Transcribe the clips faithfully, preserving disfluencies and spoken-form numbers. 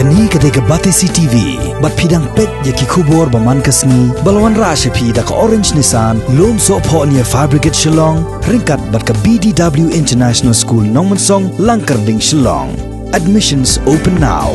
Kane ka dei ka Batesi T V, bad phi dang peit ïa ki khubor ba man ka sngi, ba la wanrah sha phi da ka Orange Nissan, Lumsohphoh near Fire Brigade Shillong, ryngkat bad ka B D W International School Nongmensong, Langkyrding, Shillong. Admissions open now.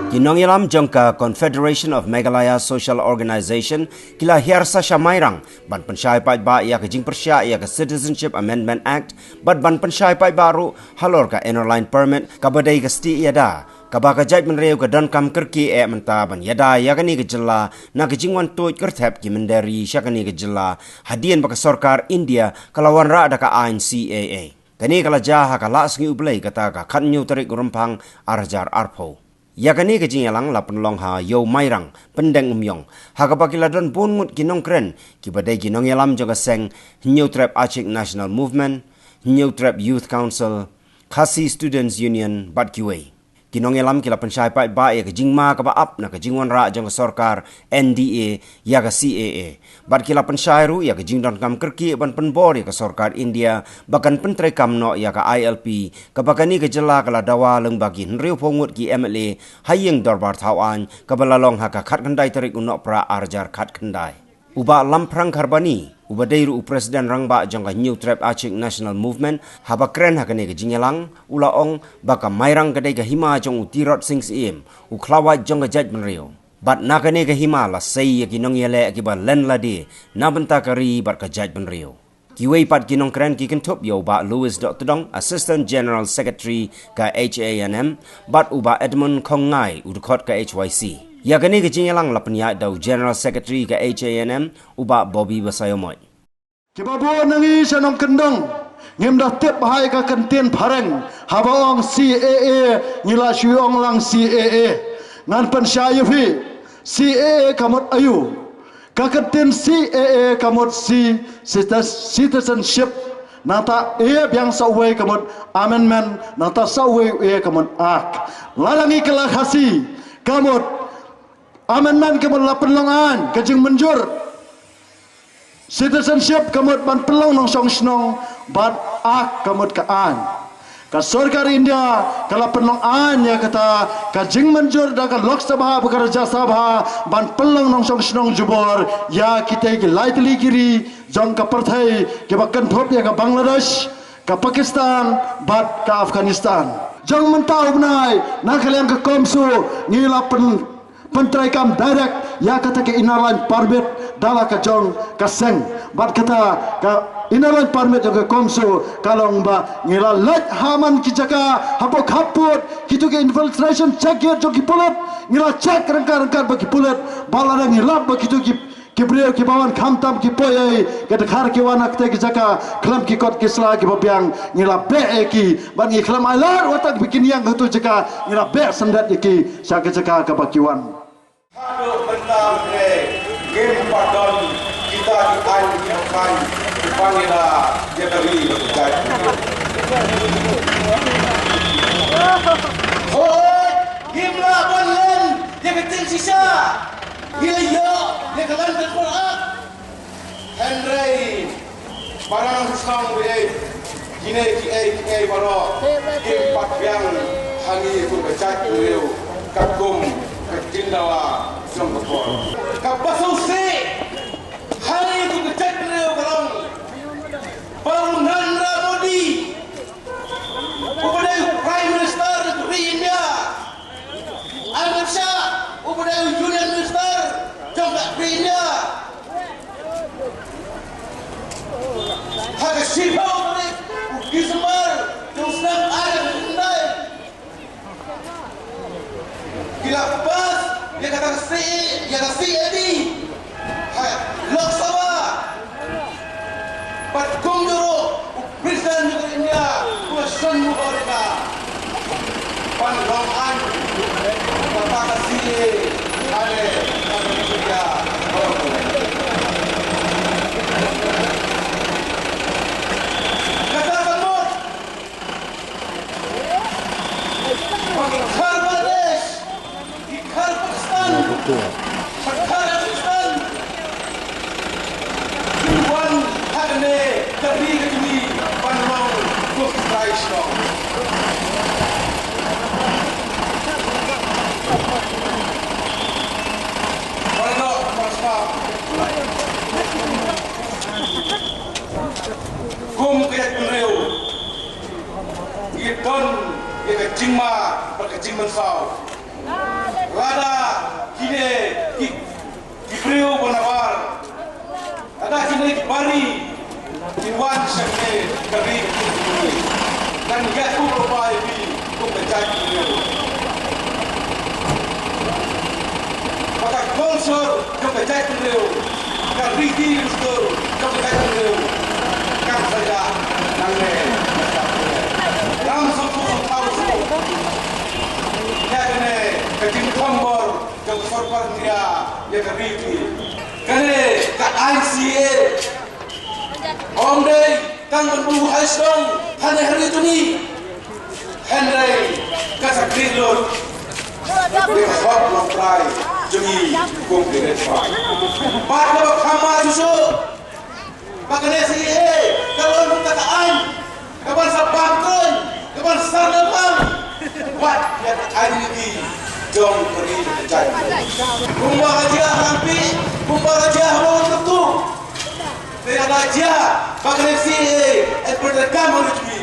Ki nongïalam jong ka Confederation of Meghalaya Social Organisation ki la hiar sa sha Mairang ban pynshai paidbah ïa ka jingpyrshah ïa ka Citizenship Amendment Act, bad ban pynshai paidbah ruh halor ka Inner Line Permit, kaba dei ka stieh ïada kaba ka jaitbynriew ka donkam kyrkieh mynta ban ïada ïa kane ka jylla na ka jingwan tuid kyrthep ki mynder ri sha kane ka jylla, hadien ba ka sorkar India ka la wanrah da ka aiñ C A A. Kane ka la jia ha ka Lahsngi U Blei kata ka khathynñiew tarik u Rymphang ar hajar arphew. Ïa kane ka jingïalang la pynlong ha Ïew Mairang, Pyndengumiong, ha kaba ki la don bun ngut ki nongkren kiba dei ki nongïalam jong ka seng Hynñiewtrep Achik National Movement, Hynñiewtrep Youth Council, Khasi Students Union bad kiwei. Ki nongïalam ki la pynshai paidbah ïa ka jingma kaba ap na ka jingwanrah jong ka sorkar N D A ïa ka C A A. Bad ki la pynshai ruh ïa ka jingdonkam kyrkieh ban pynbor ïa ka sorkar India ba kan pyntreikam noh ïa ka I L P, kaba kane ka jylla ka la dawa lyngba ki hynriewphew ngut ki M L A ha ïing dorbar thaw aiñ, kaba la long ha ka khatkhyndai tarik u Nohprah ar hajar khatkhyndai. U Bah Lamphrang Kharbani, uba dei ruh u President Rangbah jong ka Hynñiewtrep Achik National Movement, haba kren ha kane ka jingïalang, u la ong ba ka Mairang ka dei ka hima jong u Tirot Sing Syiem, u khlawait jong ka jaitbynriew. Bad na kane ka hima la sei ïa ki nongïaleh kiba len lade na bynta ka ri bad ka jaitbynriew. Kiwei pat ki nongkren ki kynthup ïa u Bah Louis Dohtdong, Assistant General Secretary ka H A N M, bad u Bah Edmund Khongngai, u dkhot ka H Y C. Ïa kane ka jingïalang la pynïaid da u General Secretary ka H A N M, u Bah Bobby Basaiawmoit. Kiba bun na ngi sha nongkyndong ngim da tip bha ïa ka kyntien phareng, haba ong C A A ngi la shu ong lang C A A. Ngan pynshai ïa phi, C A A ka mut aïu? Ka kyntien C A A ka mut C, citi-, citizenship. Nangta A biang sa uwei ka mut amendment, nangta sa uwei A ka mut act. Lada ngi kylla Khasi, ka mut amendment ka mut la pynlong aiñ, ka jingmynjur. Citizenship ka mut ban pynlong nongshong shnong, bad act ka mut ka aiñ. Ka sorkar India ka la pynlong aiñ ïa kata, ka jingmynjur da ka Lok Sabha bad ka Rajya Sabha ban pynlong nongshong shnong jubor ïa kitei ki lai tylli ki ri jong ka pyrthei kiba kynthup ïa ka Bangladesh, ka Pakistan bad ka Afghanistan. Jong mynta u bnai, na ka liang ka CoMSO ngi la pyn pyntreikam direct ïa kata ka Inner Line Permit da la ka jong ka seng. Bad kata ka Inner Line Permit jong ka CoMSO ka long ba ngi la leit ha man ki jaka hapoh khappud, kito ki infiltration check gate jong ki pulit, ngi la check ryngkat ryngkat bad ki pulit, bad lada ngi lap ba kito ki, ki briew kiba wan khamtam ki poi ei, ki dkhar ki wan ha kata ki jaka khlem ki kot ki sla kiba biang, ngi la beh ïa ki, bad ngi khlem ailad wat tang ba kin ïeng ha kato jaka, ngi la beh syndet ïa ki sha ka jaka kaba ki wan. Haduh mynta mynne ngim pat don kita ki aiñ ki bynta ban ïada ïa ka ri bad ka jaid. Hooid, ngim lah ban len ïa ka jingshisha. Ngi la ïoh ïa ka Land Control Act. Hynrei para nongshong bad kine kiei kiei baroh kim pat biang ha ngi kum ka jaitbynriew katkum ka jingdawa jong ka por. Kaba sngewsih ha ngi kum ka jaitbynriew ka long ba u Narendra Modi, uba dei u Prime Minister ka ri India, Amit Shah, uba dei u Union Minister jong ka ri India, ha ka shiphew tarik u December jong u snem ar hajar khyndai, ki la pass ïa kata ka C A, ïa ka C A B ha Lok Sabha. Bad kumjuh ruh u President jong ka India u la shon muhur ïa ka ban long aiñ kata ka C A A ne kata ka India. Kata ka mut ba ki khar Bangladesh, ki khar Pakistan, ki khar Afghanistan kin wan ha kane Ka ri ka jong ngi ban long kum ki trai shnong. Paralok parasngap, kum ka jaitbynriew ngi don ïa ka jingma bad ka jingmynsaw. Lada kine ki, ki briew ba nabar, lada kine ki bari kin wan sha kane ka ri ka jong ngi, ngan ïathuh lypa ïa phi kum ka jaitbynriew ba ka culture jong ka jaitbynriew, ka riti lustur jong ka jaitbynriew, kan sa ïa nangne. Ngam sngewthuh sngewthaw shuh ïa kane ka jingkhombor jong ka sorkar India ïa ka riti. Kane ka aiñ C A ym dei tang ban buh ha shnong hangne ha ri jong ngi, hynrei ka sa khrih lut ïa ka hok longtrai jong ngi kum ki riewspah. Bad kaba kham ma shuh shuh, ba kane C A A ka long kum kata ka aiñ kaban sa bam kren, kaban sa nang bam wat ïa ka identity jong ka ri ka jaid. Kumba ka jia ha Langpih, kumba ka jia ha Mawlai Nongthymmai. Te lada jia ba kane C A A e pyndonkam ha ri jong ngi,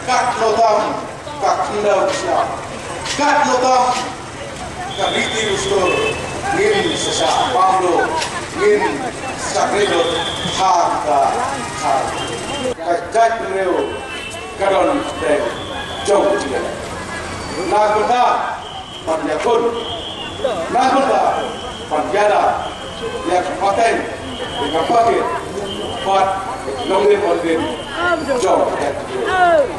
katno tam ka khyndew ka shyiap, katno tam ka riti lustur, ngin sa shah bam lut, ngin sa shah khrih lut ha ka, ha ka jaitbynriew ka don hapdeng jong ka jingïaleh. Na ka bynta ban ïakhun, na ka bynta ban ïada ïa ka pateng, ïa ka pakit bad ïa ka longdien bondien jong ka jaitbynriew.